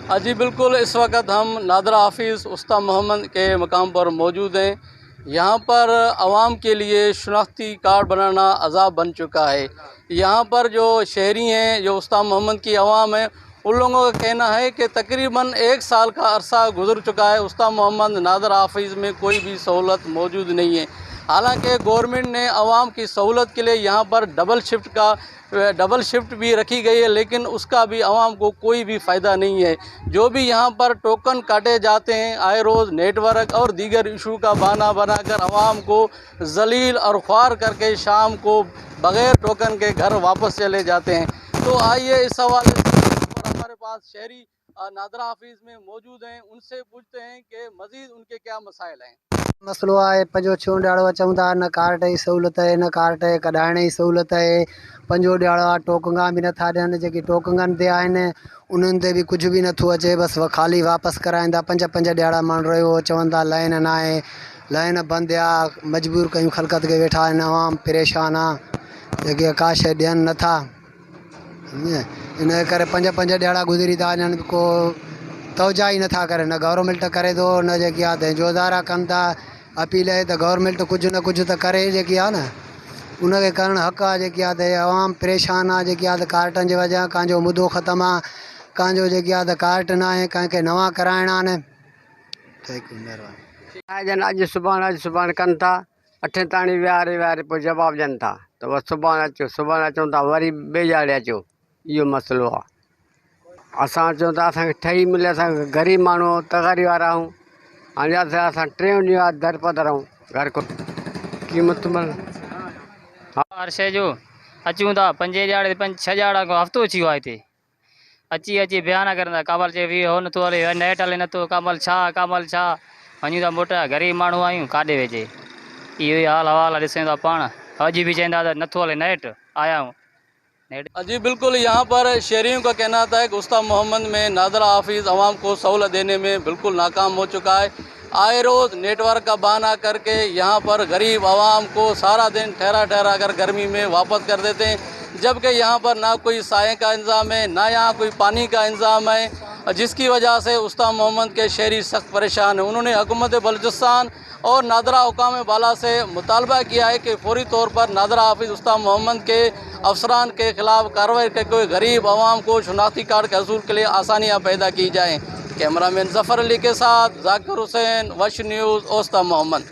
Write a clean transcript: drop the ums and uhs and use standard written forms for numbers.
जी बिल्कुल, इस वक्त हम नादरा ऑफिस उस्ता मोहम्मद के मकाम पर मौजूद हैं। यहाँ पर आवाम के लिए शनाख्ती कार्ड बनाना अजाब बन चुका है। यहाँ पर जो शहरी हैं, जो उस्ता मोहम्मद की आवाम है, उन लोगों का कहना है कि तकरीबन एक साल का अरसा गुजर चुका है, उस्ता मोहम्मद नादरा ऑफिस में कोई भी सहूलत मौजूद नहीं है। हालांकि गवर्नमेंट ने आवाम की सहूलत के लिए यहाँ पर डबल शिफ्ट भी रखी गई है, लेकिन उसका भी आवाम को कोई भी फ़ायदा नहीं है। जो भी यहाँ पर टोकन काटे जाते हैं, आए रोज़ नेटवर्क और दीगर इशू का बहाना बनाकर आवाम को जलील और ख्वार करके शाम को बग़ैर टोकन के घर वापस चले जाते हैं। तो आइए, इस हवाले से पर हमारे पास शहरी नादरा ऑफिस में मौजूद हैं, उनसे पूछते हैं कि मज़ीद उनके क्या मसाइल हैं। मसइलो आहे, पंजो छहों ॾिहाड़ो अचूं था, न कार्ड जी सहूलियत आहे, न कार्ड कढाइण जी सहूलियत आहे। पंजो ॾिहाड़ो आहे, टोकंगा बि नथा ॾियनि। जेके टोकंगनि ते आहिनि, उन्हनि ते बि कुझु बि नथो अचे, बसि ख़ाली वापसि कराइनि था। पंज पंज ॾिहाड़ा माण्हू रहियो, चवनि था लाइन न आहे, लाइन बंदि आहे। मजबूर कयूं ख़लकत खे वेठा आहिनि। आवाम परेशान आहे, जेके का शइ ॾियनि नथा, सम्झे? इन जे करे पंज पंज ॾिहाड़ा गुज़री था वञनि, को तवजा ई नथा करे, न गवर्नमेंट करे थो, न जेकी आहे त जोदारा कनि था। अपील आहे त गवर्नमेंट कुझु न कुझु त करे, जेकी आहे न, उनखे करणु हक़ आहे। जेकी आहे त आवाम परेशान आहे, जेकी आहे त कार्टनि जी वजह कंहिंजो मुदो ख़तमु आहे, कंहिंजो जेकी आहे त कार्ट न आहे, कंहिंखे नवां कराइणा आहिनि। Thank you, महिरबानी। ॼण अॼु सुभाणे, अॼु सुभाणे कनि था, अठे ताणी विहारे विहारे पोइ जवाबु ॾियनि था त बसि सुभाणे अचो। सुभाणे अचूं था, वरी ॿिए ॾिहाड़े अचो। इहो मसइलो आहे। असां चऊं था असांखे ठही मिले। असां ग़रीब माण्हू तगारी वारा आहियूं। हाणे असां असां टियों ॾींहुं आहे दर पदर आहियूं, घर को क़ीमत मल। हर शइ जो अचूं था पंजे ॾिहाड़े ते, पंज छह ॾिहाड़ा खां हफ़्तो थी वियो आहे। हिते अची अची बयान करनि था, का महिल चए हो नथो हले, नेट हले नथो, का महिल छा, का महिल छा। वञूं था मोट, ग़रीब माण्हू आहियूं, काॾे वेझे? इहो ई हाल हवाल ॾिसूं था पाण। अॼु बि चवंदा त नथो हले नेट, आया आहियूं नेट। जी बिल्कुल, यहाँ पर शहरियों का कहना था कि उस्ता मोहम्मद में नादरा ऑफिस आवाम को सहूलत देने में बिल्कुल नाकाम हो चुका है। आए रोज़ नेटवर्क का बहाना करके यहाँ पर गरीब आवाम को सारा दिन ठहरा ठहरा कर गर्मी में वापस कर देते हैं, जबकि यहाँ पर ना कोई साय का इंतज़ाम है, ना यहाँ कोई पानी का इंतज़ाम है, जिसकी वजह से उस्ता मोहम्मद के शहरी सख्त परेशान हैं। उन्होंने हुकूमत बलूचिस्तान और नादरा हुकाम बाला से मुतालबा किया है कि फौरी तौर पर नादरा ऑफिस उस्ता मोहम्मद के अफसरान के ख़िलाफ़ कार्रवाई करके गरीब आवाम को शनाख्ती कार्ड के हसूल के लिए आसानियाँ पैदा की जाएँ। कैमरा मैन ज़फ़र अली के साथ जाकिर हुसैन, वश न्यूज़, ओस्ता मोहम्मद।